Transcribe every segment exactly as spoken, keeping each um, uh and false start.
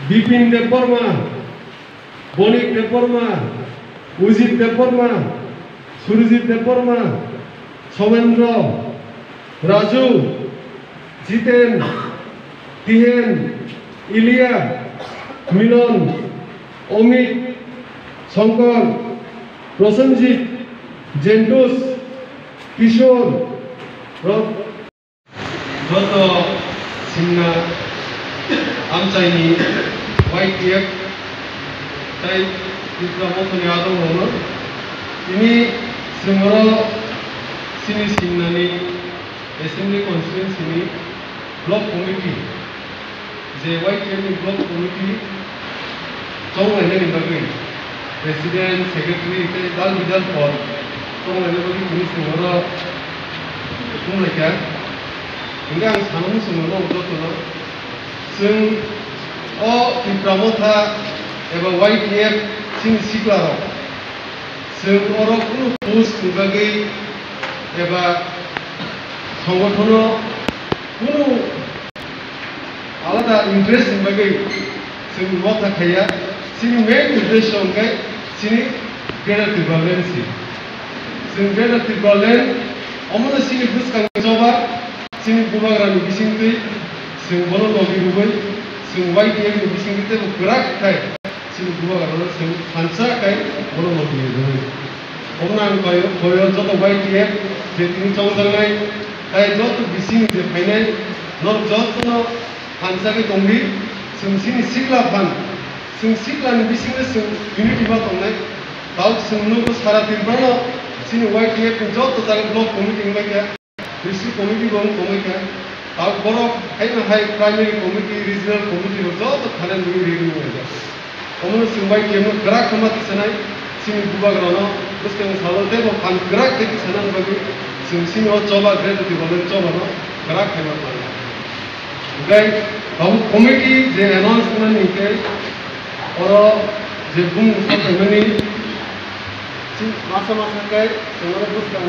Bipin Debbarma, Bonik Debbarma, Ujit Debbarma, Surjit Debbarma, Somendro, Raju, Jiten, Tihen, Ilia, Milon, Omit, Shankar, Prosenjit, Jentus, Kishore, Ro-, joto Simna amchaini Y T F tai Tipra Mothani adongrokno tini chwng oro chini Simnani Assembly Constituency ni Block Committee, je Y T F ni Block Committee chonglainani bagwi President, Secretary tei dal bidal pod chonglaina bagwi tini chwng oro wnglaikha. Hingkhe ang sana muchungo no jotono, chwng o Tipra Motha eba Y T F chini siklarok, chwng oro kunu post ni bagwi eba songothono kunu alada interest ni bagwi chwng motha khaiya. Chini main uddesho hwnkhe chini Greater Tipraland se. Chwng Greater Tipraland omono chini bwskang choba, chini bubagrani bisingtwi chwng bono logi rwui, chwng Y T F ni bisingtwi teibo kwrak khai chini bubagrano chwng thansa khai bono logi rwui. Omono ang koi-, koyo joto Y T F je tini chongjaknai, tai joto bisingni je phainai, norok jotono thansa khe tongdi, chwng chini sikla phan, chwng siklani bisingo chwng unity ma tongnai. Tabuk chwng nugo sara Tripurano chini Y T F ni joto jaga block committee wnglaikha. District committee bo wng tongwi kha. Tabuk borok haino hai primary committee, regional committee rok joto thani nugwi riri wnglaijak. Omono chwng bai kemno kwrak khe ma tisanai, chini bubagrano bwskang salo teibo phan kwrak khe tisanani bagwi chwng chini o choba Greater Tipraland chobano kwrak khe ma planai. Hwnkhe tabuk committee je announce khnani hwnkhe oro je bumung saklaimani chwng masa masa khe chwng oro bwskang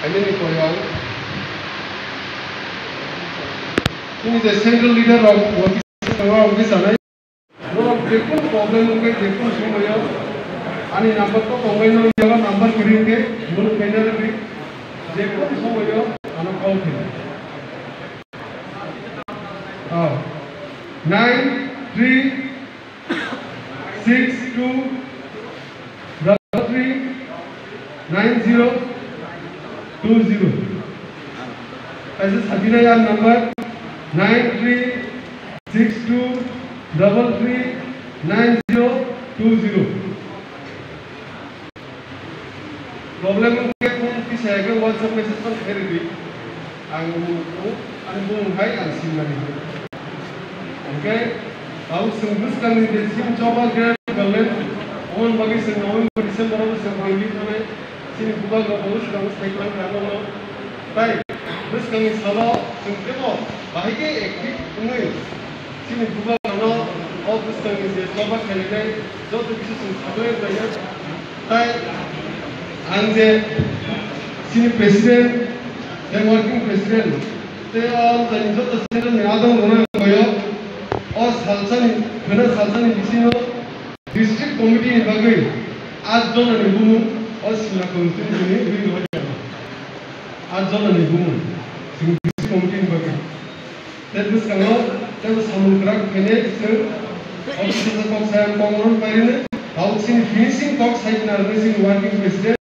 Aimani koyang. Chini je central leader rok bo kisa tongo, ang kisa nai. Norok jekunu problem wngkhe, jekunu somoyo ani number to tongbai no, yaba number kwrwi wngkhe, munu khaina rwdi, jekunu somoyo ano call khaina. Oh. Nine three six two double three nine zero two zero. Kaisa sapinai ang number nine three six two double three nine zero two zero. Problem wngkhe phone kisa khe WhatsApp message phone khairidi. Ang ani bumung hai ang sinmani. Hwnkhe tabuk chwng bwskangni je chini choba Greater Tipraland, oboni bagwi chwng November December o chwng release khanai chini bubagrok bo bwskango sai kwlangkha nono. Tai bwskangni salo chwng teibo bahai khe active wngwi chini bubagrokno o bwskangni je choba khainai joto kisa chwng saklai khlaio. Tai ang je chini president, tei working president, tei o amchaini joto central ni adong rwna ang koyo, o salsani, khwna salsani bisingo district committee ni bagwi at jona ni bumung o Simla constituency ni bini rohorjak. At jona ni bumung chwng district committee ni bagwi. Tei bwskango teibo samung kwrak khainai chwng office o kok sai ang kok no pai rwdi. Tabuk chini finishing kok sai khna rwdi chini working president.